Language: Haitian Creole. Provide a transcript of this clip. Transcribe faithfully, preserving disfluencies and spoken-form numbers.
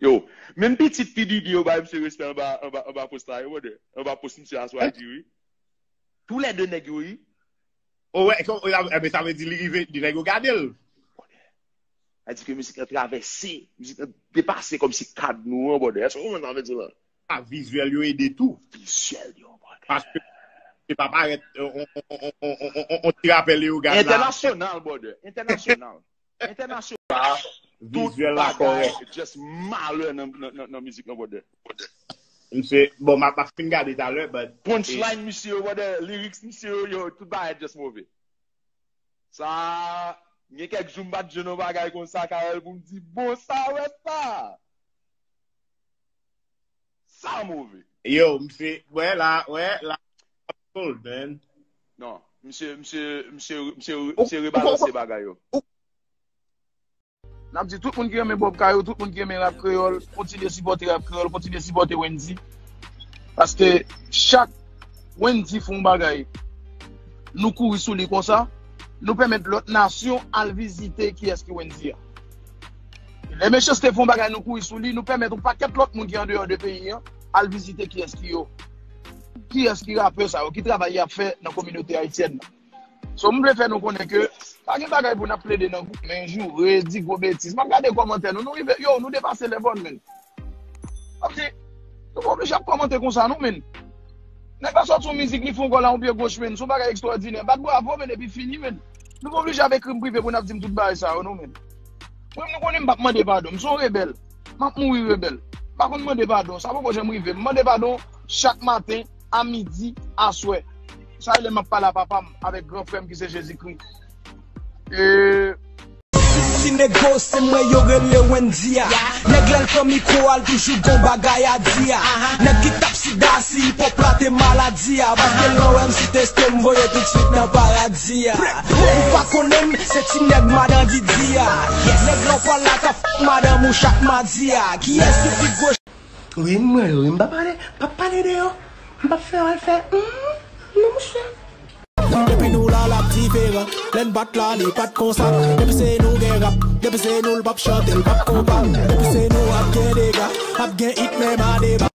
Yo, menm pitit P Diddy yo bay misye respè anba, anba, anba post la, yo, brother. Anba post misye aswè a di, wi. Tou lè de nèg yo, wi. O wè, e ben, sa vle di li rive, di nèg yo gade l. Sa di ke mizik lan travèse, mizik lan depase kòmsi kad nou an, brother. Èske w konprann sa vle di la? A, vizyèl yo ede tou. Vizyèl yo, brother. Paske se pa parèt on ti rapè Leogane la. Entènasyonal, brother. Entènasyonal. Entènasyonal. Vizyèl la kòrèk. Just malè nan, nan, nan, nan mizik lan, brother. Misye, bon, m ap fin gade talè, but Punchline misye yo, brother. Lyrics misye yo, yo, tout bagay just move. Sa, gen kèk jou m pa t jwenn yon bagay konsa, Carel, pou m di, bon, sa wè sa. Sa move. Yo, misye, wè la, wè la, cold, man. Non, misye, misye, misye, misye, misye rebalanse bagay yo. N ap di tout moun ki renmen Bob Kayou, tout moun ki renmen rap kreyòl, kontinye sipòte rap kreyòl, kontinye sipòte Wendy. Paske chak Wendy fè yon bagay, nou kouri sou li konsa, nou pèmèt lòt nasyon al vizite kiyès ki Wendy a. Lè Mechanste fè yon bagay, nou kouri sou li, nou pèmèt yon pakèt lòt moun ki andeyò de peyi an al vizite kiyès ki yo. Kiyès ki rapè sa yo, ki travay y ap fè nan kominote ayisyèn nan. So, m vle fè nou konnen ke pa gen bagay pou n ap plede nan gwoup, men joure, di gwo betiz. M ap gade kòmantè nou, nou rive, yo, nou depase level, men. M ap di, nou pa oblije ap kòmante konsa, non, men. Nèg la sòti yon mizik, li fè yon gòl a yon pye goch, men. Se yon bagay ekstwòdinè. Bat bravo, men, epi fini, men. Nou pa oblije ap ekri m prive pou n ap di m tout bagay sa yo, non, men. Mwen, nou konnen m p ap mande padon. M se yon rebèl. M ap mouri rebèl. M pa konn mande padon. Sa poko janm rive m. M mande padon chak maten, a midi, aswè. Sa e lè m ap pale a papa m avèk gran frè m ki se Jezikri. E. Ti nego se mwen yo rele Wendy a. Nèg lè l pran mikwo a l toujou gon bagay a di a. Nèg ki t ap sida si hip hop la te maladi a. Paske lè w wè m si teste m voye toutswit nan paradi a. Ou pa konnen m, se ti nèg madan Didi a. Nèg lan pral la k ap fèt madanm ou chak madi a. Kiyès ki pi gwo. Wi, m wè l, wi, m pa pale, m p ap pale de yo. M p ap fè yo al fè, hmm, non, monchè. Depi nou la, l ap diferan. Lè n bat la, li pa t konsa. Depi se nou gen rap. Depi se nou, l p ap chante, l p ap konpa. Depi se nou, ap gen dega. Ap gen hit, menm a deba.